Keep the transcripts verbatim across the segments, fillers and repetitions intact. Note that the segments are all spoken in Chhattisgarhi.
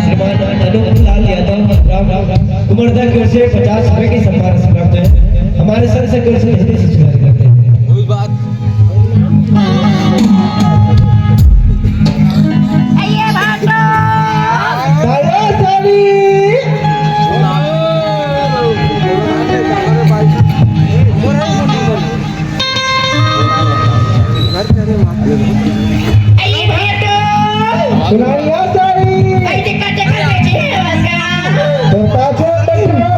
श्रीमान अनूप लाल यादव, ग्राम कुमरदा की ओर से पचास रुपए की सम्मान राशि प्राप्त है। हमारे संघ से कर से धन्य से स्वीकार करते हैं। कोई बात। आइए भाटो। ताया साली। अरे भाटो। सुनाई आ सारी। अरे देखा, देखा, देखा, देखा। तो पाछे बैठो।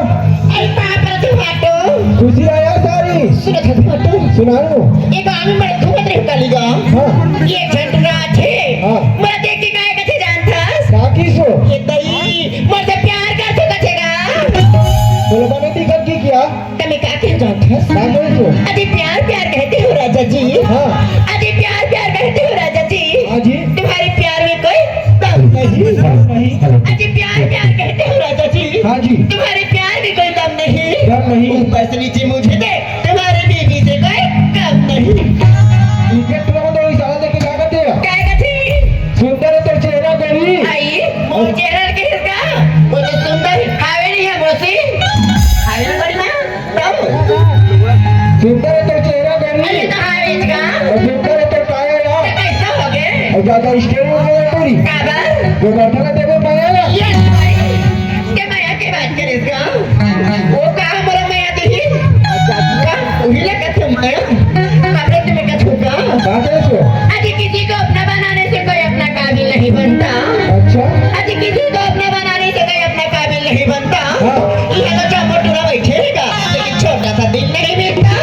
अरे पापा तू भाटो। खुशी आया सारी। सुनो था भाटो। सुनाओ। ये गाँव में बड़े घूमत रहे काली गाँव। हाँ। ये झंडू राज है। हाँ। मोला देख के काय कथे जानथस? का किसो? ये दई, मोर से प्यार करथे कथेगा। बोलो, बने दिखत की क्या? तमे का कहे जानथस? का कहे तो? अजी प्यार प्यार कहते हो राजा जी। हाँ। अजी प्यार प्यार कहते हो राजा जी। हाँ जी। तुम्हारे प्यार में कोई दम नहीं। दम नहीं। अजी प्यार प्यार कहते हो राजा जी। हाँ जी। तुम्हारे प्यार में कोई दम नहीं। दम नहीं। ऊपर से नीचे मुझे दे, तुम्हारे बीबी से कोई कम नहीं। इज्जत तुरंत और इशारा देके क्या करते हैं? क्या कहती? सुंदर है तो चेहरा करी। आई, मोर चेहरा के इसका, वो तो सुंदर हावे नहीं है, मौसी। हावे ना बड़ी माँ। सुंदर है तो चेहरा गरी। अरे तो हाँ, इसका। और सुंदर है तो काया ना। तो कैसा हो गए? और ज्यादा स्टेज में बोला थोड़ी। काबर? जो बैठा ना देखो माया ना। ये भाई, के माया के बात करे इसका? वो कहाँ बोला माया देखी? का? उही लगा थे माया। कपड़े से मैं कछू का? बात है सो। अरे किसी को अपना बनाने से कोई अपना काबिल नहीं बनता। अच्छा। अरे किसी को अपना बनाने से कोई अपना काबिल नहीं बनता। हाँ। ये तो चौपट टूरा बैठे रहेगा, लेकिन छोटा सा दिल नहीं मिलता।